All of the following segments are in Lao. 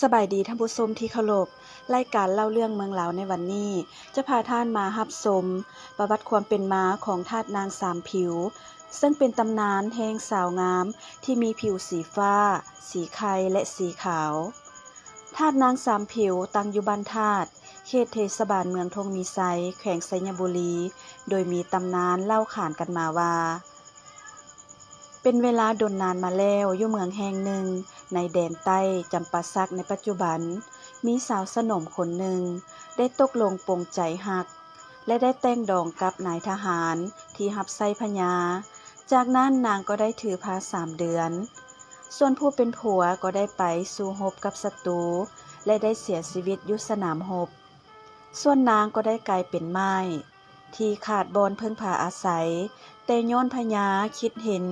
ສະບາຍດີທ່ານຜູ້ຊົມທີ່ເຄົາລົບ, ລາຍການເລົ່າເລື່ອງເມືອງລາວໃນວັນນີ້ ຈະພາທ່ານມາຮັບຊົມປະຫວັດຄວາມເປັນມາຂອງທາດນາງສາມຜິວ, ເຊິ່ງເປັນຕຳນານແຫ່ງສາວງາມທີ່ມີຜິວສີຟ້າ, ສີໄຂ່ ແລະ ສີຂາວ. ທາດນາງສາມຜິວຕັ້ງຢູ່ບ້ານທາດ, ເຂດເທດສະບານເມືອງທົ່ງມີໄຊ, ແຂວງໄຊຍະບູລີ, ໂດຍມີຕຳນານເລົ່າຂານກັນມາວ່າ ເປັນເວລາດົນນານມາແລ້ວ, ຢູ່ເມືອງແຫ່ງໜຶ່ງໃນແດນໃຕ້ຈຳປາສັກໃນປັດຈຸບັນ, ມີສາວສະໜົມຄົນໜຶ່ງໄດ້ຕົກລົງປົງໃຈຮັກ ແລະ ໄດ້ແຕ່ງດອງກັບນາຍທະຫານທີ່ຮັບໃຊ້ພະຍາ. ຈາກນັ້ນນາງກໍໄດ້ຖືພາສາມເດືອນ, ສ່ວນຜູ້ເປັນຜົວກໍໄດ້ໄປສູ້ຮົບກັບສັດຕູ ແລະ ໄດ້ເສຍຊີວິດຢູ່ສະໜາມຮົບ. ສ່ວນນາງກໍໄດ້ກາຍເປັນໝ້າຍ ທີ່ຂາດບ່ອນເພິ່ງພາອາໄສ, ແຕ່ຍ້ອນພະຍາຄິດເຫັນ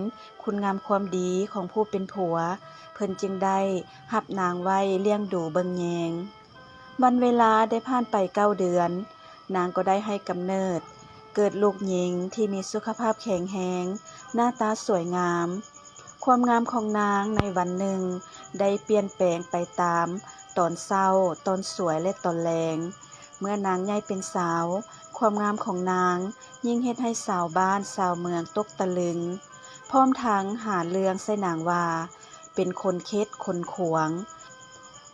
ຄຸນງາມຄວາມດີຂອງຜູ້ເປັນຜົວ, ເພິ່ນຈຶ່ງໄດ້ຮັບນາງໄວ້ລ້ຽງດູເບິ່ງແຍງ. ວັນເວລາໄດ້ຜ່ານໄປເກົ້າເດືອນ, ນາງກໍໄດ້ໃຫ້ກຳເນີດ ເກີດລູກຍິງທີ່ມີສຸຂະພາບແຂງແຮງ, ໜ້າຕາສວຍງາມ. ຄວາມງາມຂອງນາງໃນວັນໜຶ່ງໄດ້ປ່ຽນແປງໄປຕາມຕອນເຊົ້າ, ຕອນສວຍ ແລະ ຕອນແລງ. ເມື່ອນາງໃຫຍ່ເປັນສາວ, ຄວາມງາມຂອງນາງຍິ່ງເຮັດໃຫ້ຊາວບ້ານຊາວເມືອງຕົກຕະລຶງ, ພ້ອມທັງຫາເລື່ອງໃສ່ນາງວ່າເປັນຄົນເຂັດຄົນຂວາງ,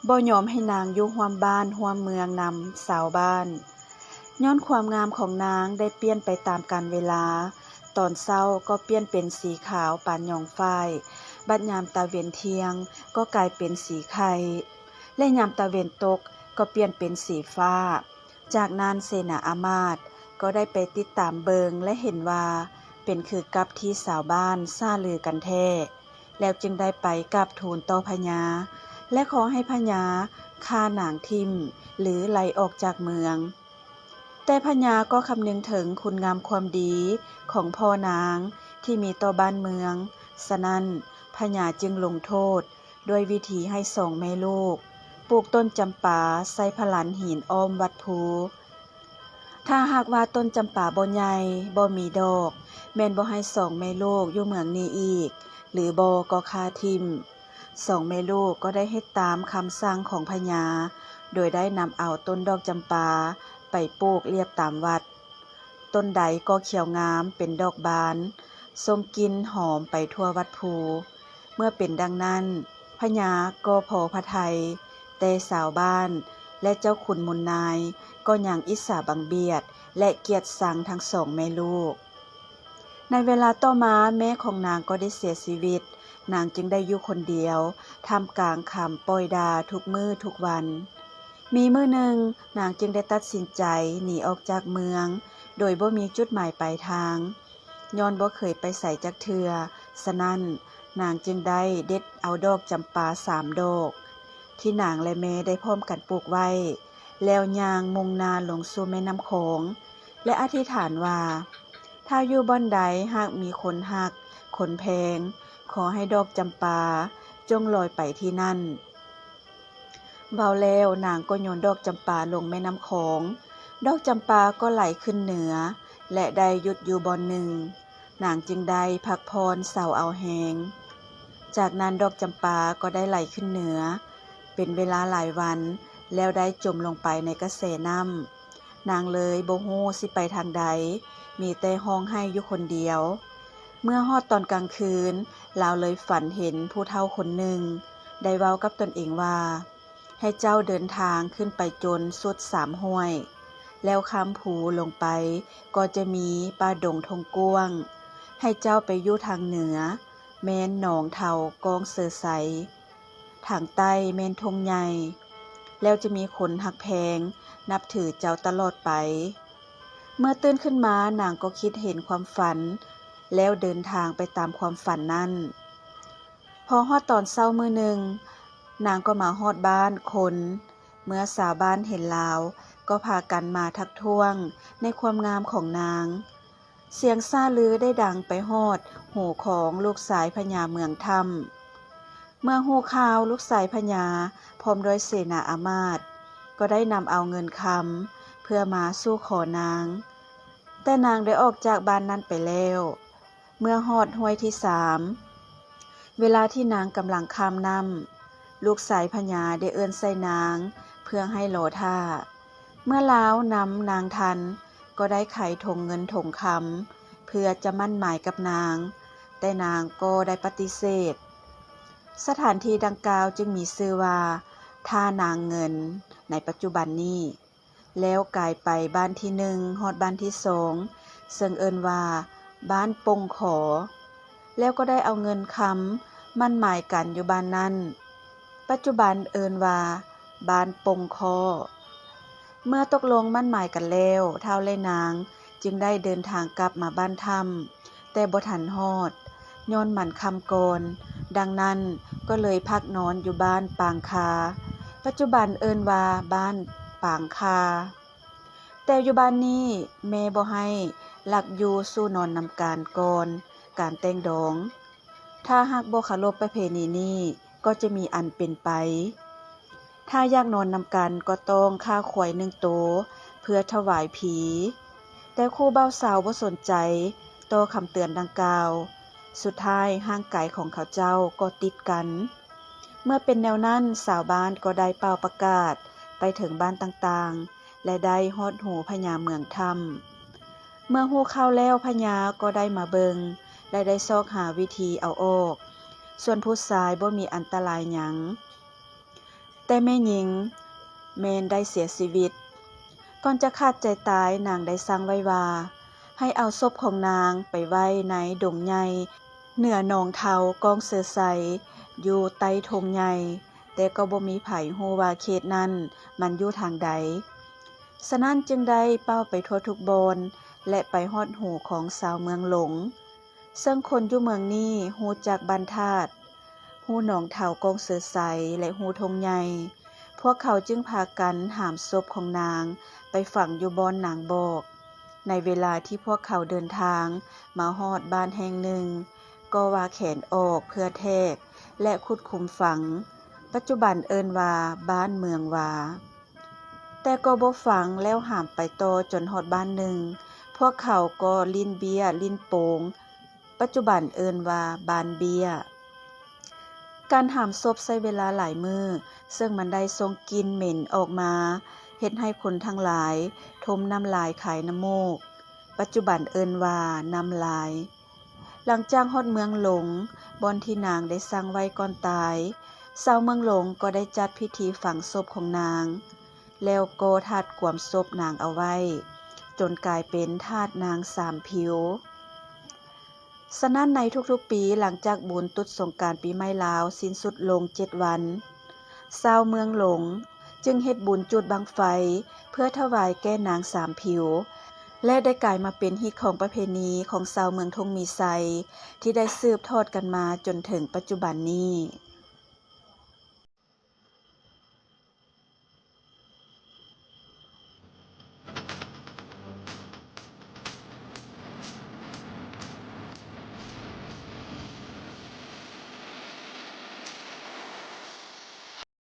ບໍ່ຍອມໃຫ້ນາງຢູ່ຮ່ວມບ້ານຮ່ວມເມືອງນຳຊາວບ້ານ. ຍ້ອນຄວາມງາມຂອງນາງໄດ້ປ່ຽນໄປຕາມການເວລາ, ຕອນເຊົ້າກໍປ່ຽນເປັນສີຂາວປານຫຍອງຝ້າຍ, ບັດຍາມຕາເວັນທ່ຽງກໍກາຍເປັນສີໄຂ່ ແລະ ຍາມຕາເວັນຕົກກໍປ່ຽນເປັນສີຟ້າ. ຈາກນັ້ນເສນາອາມາດກໍໄດ້ໄປຕິດຕາມເບິ່ງ ແລະ ເຫັນວ່າເປັນຄືກັບທີ່ຊາວບ້ານຊ່າລືກັນແທ້, ແລ້ວຈຶ່ງໄດ້ໄປກາບທູນຕໍ່ພະຍາ ແລະ ຂໍໃຫ້ພະຍາຂ້ານາງຖິ້ມ ຫຼື ໄລ່ອອກຈາກເມືອງ. ແຕ່ພະຍາກໍຄຳນຶງເຖິງຄຸນງາມຄວາມດີຂອງພໍ່ນາງທີ່ມີຕໍ່ບ້ານເມືອງ, ສະນັ້ນພະຍາຈຶ່ງລົງໂທດດ້ວຍວິທີໃຫ້ສອງແມ່ລູກປູກຕົ້ນຈຳປາໃສ່ພະລານຫີນອ້ອມວັດພູ. ຖ້າຫາກວ່າຕົ້ນຈຳປາບໍ່ໃຫຍ່, ບໍ່ມີດອກ, ແມ່ນບໍ່ໃຫ້ສອງແມ່ລູກຢູ່ເມືອງນີ້ອີກ, ຫຼືບໍ່ກໍຂ້າຖິ້ມ. ສອງແມ່ລູກກໍໄດ້ເຮັດຕາມຄຳສັ່ງຂອງພະຍາ, ໂດຍໄດ້ນຳເອົາຕົ້ນດອກຈຳປາໄປປູກລຽບຕາມວັດ. ຕົ້ນໃດກໍຂຽວງາມເປັນດອກບານ, ສົ່ງກິ່ນຫອມໄປທົ່ວວັດພູ. ເມື່ອເປັນດັ່ງນັ້ນ, ພະຍາກໍພໍພະໄທ, ແຕ່ຊາວບ້ານ ແລະ ເຈົ້າຂຸນມູນນາຍກໍຍັງອິດສາບັງບຽດ ແລະ ກຽດຊັງທັງສອງແມ່ລູກ. ໃນເວລາຕໍ່ມາແມ່ຂອງນາງກໍໄດ້ເສຍຊີວິດ, ນາງຈຶ່ງໄດ້ຢູ່ຄົນດຽວ ທ່າມກາງຄຳປ້ອຍດ່າທຸກມື້ທຸກວັນ. ມີມື້ໜຶ່ງ, ນາງຈຶ່ງໄດ້ຕັດສິນໃຈໜີອອກຈາກເມືອງ ໂດຍບໍ່ມີຈຸດໝາຍປາຍທາງ. ຍ້ອນບໍ່ເຄີຍໄປໃສຈັກເທື່ອ, ສະນັ້ນນາງຈຶ່ງໄດ້ເດັດເອົາດອກຈຳປາສາມດອກ ທີ່ນາງ ແລະ ແມ່ໄດ້ພ້ອມກັນປູກໄວ້, ແລ້ວຍ່າງມຸ່ງໜ້າລົງສູ່ແມ່ນ້ຳຂອງ ແລະ ອະທິຖານວ່າ ຖ້າຢູ່ບ່ອນໃດຫາກມີຄົນຮັກ, ຄົນແພງ, ຂໍໃຫ້ດອກຈຳປາຈົ່ງລອຍໄປທີ່ນັ້ນ. ເວົ້າແລ້ວນາງກໍໂຍນດອກຈຳປາລົງແມ່ນ້ຳຂອງ, ດອກຈຳປາກໍໄຫຼຂຶ້ນເໜືອ ແລະ ໄດ້ຢຸດຢູ່ບ່ອນໜຶ່ງ, ນາງຈຶ່ງໄດ້ພັກຜ່ອນເຊົາເອົາແຮງ. ຈາກນັ້ນດອກຈຳປາກໍໄດ້ໄຫຼຂຶ້ນເໜືອເປັນເວລາຫຼາຍວັນ ແລ້ວໄດ້ຈົມລົງໄປໃນກະແສນ້ຳ. ນາງເລີຍບໍ່ຮູ້ຊິໄປທາງໃດ, ມີແຕ່ຮ້ອງໄຫ້ຢູ່ຄົນດຽວ. ເມື່ອຮອດຕອນກາງຄືນ, ລາວເລີຍຝັນເຫັນຜູ້ເຖົ້າຄົນໜຶ່ງໄດ້ເວົ້າກັບຕົນເອງວ່າ ໃຫ້ເຈົ້າເດີນທາງຂຶ້ນໄປຈົນສຸດສາມຫ້ວຍ, ແລ້ວຂ້າມພູລົງໄປກໍຈະມີປ່າດົງທົ່ງກວ້າງ. ໃຫ້ເຈົ້າໄປຢູ່ທາງເໜືອ, ແມ່ນໜອງເທົາກ້ອງເຊີໄຊ, ທາງໃຕ້ແມ່ນທົ່ງໃຫຍ່, ແລ້ວຈະມີຄົນຮັກແພງນັບຖືເຈົ້າຕະຫຼອດໄປ. ເມື່ອຕື່ນຂຶ້ນມານາງກໍຄິດເຫັນຄວາມຝັນ ແລ້ວເດີນທາງໄປຕາມຄວາມຝັນນັ້ນ. ພໍຮອດຕອນເຊົ້າມື້ໜຶ່ງ, ນາງກໍມາຮອດບ້ານຄົນ. ເມື່ອຊາວບ້ານເຫັນລາວ, ກໍພາກັນມາທັກທ້ວງໃນຄວາມງາມຂອງນາງ. ສຽງຊ່າລືໄດ້ດັງໄປຮອດຫູຂອງລູກຊາຍພະຍາເມືອງຖ້ຳ. ເມື່ອຮູ້ຂ່າວ, ລູກຊາຍພະຍາພ້ອມດ້ວຍເສນາອາມາດ ກໍໄດ້ນຳເອົາເງິນຄຳເພື່ອມາສູ່ຂໍນາງ. ແຕ່ນາງໄດ້ອອກຈາກບ້ານນັ້ນໄປແລ້ວ. ເມື່ອຮອດຫ້ວຍທີສາມ, ເວລາທີ່ນາງກຳລັງຂ້າມນ້ຳ, ລູກຊາຍພະຍາໄດ້ເອີ້ນໃສ່ນາງເພື່ອໃຫ້ລໍຖ້າ. ເມື່ອລາວນຳນາງທັນ ກໍໄດ້ໄຂຖົງເງິນຖົງຄຳເພື່ອຈະໝັ້ນໝາຍກັບນາງ, ແຕ່ນາງກໍໄດ້ປະຕິເສດ. ສະຖານທີ່ດັ່ງກ່າວຈຶ່ງມີຊື່ວ່າທ່ານາງເງິນໃນປັດຈຸບັນນີ້. ແລ້ວກາຍໄປບ້ານທີໜຶ່ງຮອດບ້ານທີສອງ ເຊິ່ງເອີ້ນວ່າບ້ານປົ່ງຂໍ ແລ້ວກໍໄດ້ເອົາເງິນຄຳໝັ້ນໝາຍກັນຢູ່ບ້ານນັ້ນ. ປັດຈຸບັນເອີ້ນວ່າບ້ານປົ່ງຂໍ. ເມື່ອຕົກລົງໝັ້ນໝາຍກັນແລ້ວ, ທ້າວ ແລະ ນາງຈຶ່ງໄດ້ເດີນທາງກັບມາບ້ານຖ້ຳ, ແຕ່ບໍ່ທັນຮອດ ຍ້ອນມັນຄ່ຳກ່ອນ, ດັ່ງນັ້ນກໍເລີຍພັກນອນຢູ່ບ້ານປາງຄາ, ປັດຈຸບັນເອີ້ນວ່າບ້ານປາງຄາ. ແຕ່ຢູ່ບ້ານນີ້ແມ່ບໍ່ໃຫ້ລັກຢູ່ສູ່ນອນນຳກັນກ່ອນການແຕ່ງດອງ. ຖ້າຫາກບໍ່ເຄົາລົບປະເພນີນີ້ ກໍຈະມີອັນເປັນໄປ. ຖ້າຢາກນອນນຳກັນກໍຕ້ອງຂ້າຄວາຍໜຶ່ງໂຕເພື່ອຖວາຍຜີ. ແຕ່ຄູ່ບ່າວສາວບໍ່ສົນໃຈຕໍ່ຄຳເຕືອນດັ່ງກ່າວ. ສຸດທ້າຍຮ່າງກາຍຂອງເຂົາເຈົ້າກໍຕິດກັນ. ເມື່ອເປັນແນວນັ້ນ, ຊາວບ້ານກໍໄດ້ເປົ່າປະກາດໄປເຖິງບ້ານຕ່າງໆ ແລະ ໄດ້ຮອດຫູພະຍາເມືອງຖ້ຳ. ເມື່ອຮູ້ຂ່າວແລ້ວ, ພະຍາກໍໄດ້ມາເບິ່ງ ແລະ ໄດ້ຊອກຫາວິທີເອົາອອກ, ສ່ວນຜູ້ຊາຍບໍ່ມີອັນຕະລາຍຫຍັງ, ແຕ່ແມ່ຍິງແມ່ນໄດ້ເສຍຊີວິດ. ກ່ອນຈະຂາດໃຈຕາຍ, ນາງໄດ້ສັ່ງໄວ້ວ່າ ໃຫ້ເອົາສົບຂອງນາງໄປໄວ້ໃນດົງໃຫຍ່ເໜືອໜອງເທົາກ້ອງເຊີໄຊ ຢູ່ໃຕ້ທົ່ງໃຫຍ່, ແຕ່ກໍບໍ່ມີໃຜຮູ້ວ່າເຂດນັ້ນມັນຢູ່ທາງໃດ. ສະນັ້ນຈຶ່ງໄດ້ເປົ່າໄປທົ່ວທຸກບ່ອນ ແລະ ໄປຮອດຫູຂອງຊາວເມືອງຫຼົງ, ເຊິ່ງຄົນຢູ່ເມືອງນີ້ຮູ້ຈັກບ້ານທາດ, ຮູ້ໜອງເທົາກ້ອງເຊີໄຊ ແລະ ຮູ້ທົ່ງໃຫຍ່. ພວກເຂົາຈຶ່ງພາກັນຫາມສົບຂອງນາງໄປຝັງຢູ່ບ່ອນນາງບອກ. ໃນເວລາທີ່ພວກເຂົາເດີນທາງມາຮອດບ້ານແຫ່ງໜຶ່ງ, ກໍວ່າແຂນອອກເພື່ອແທກ ແລະ ຂຸດຂຸມຝັງ, ປັດຈຸບັນເອີ້ນວ່າບ້ານເມືອງວາ. ແຕ່ກໍບໍ່ຝັງ, ແລ້ວຫາມໄປຕໍ່ຈົນຮອດບ້ານໜຶ່ງ, ພວກເຂົາກໍຫຼິ້ນເບ້ຍຫຼິ້ນໂປງ, ປັດຈຸບັນເອີ້ນວ່າບ້ານເບ້ຍ. ການຫາມສົບໃຊ້ເວລາຫຼາຍມື້, ເຊິ່ງມັນໄດ້ສົ່ງກິ່ນເໝັນອອກມາ, ເຮັດໃຫ້ຄົນທັງຫຼາຍຖົມນ້ຳລາຍຄາຍນ້ຳມູກ, ປັດຈຸບັນເອີ້ນວ່ານ້ຳລາຍ. ຫຼັງຈາກຮອດເມືອງຫຼົງ, ບ່ອນທີ່ນາງໄດ້ສ້າງໄວ້ກ່ອນຕາຍ, ຊາວເມືອງຫຼົງກໍໄດ້ຈັດພິທີຝັງສົບຂອງນາງ, ແລ້ວກໍທາດກວມສົບນາງເອົາໄວ້, ຈົນກາຍເປັນທາດນາງສາມຜິວ. ສະນັ້ນໃນທຸກໆປີ, ຫຼັງຈາກບຸນຕຸດສົງການປີໃໝ່ລາວສິ້ນສຸດລົງເຈັດວັນ, ຊາວເມືອງຫຼົງຈຶ່ງເຮັດບຸນຈູດບັ້ງໄຟເພື່ອຖວາຍແກ່ນາງສາມຜິວ ແລະ ໄດ້ກາຍມາເປັນຮີດຄອງປະເພນີຂອງຊາວເມືອງທົ່ງມີໄຊ ທີ່ໄດ້ສືບທອດກັນມາຈົນເຖິງປັດຈຸບັນນີ້.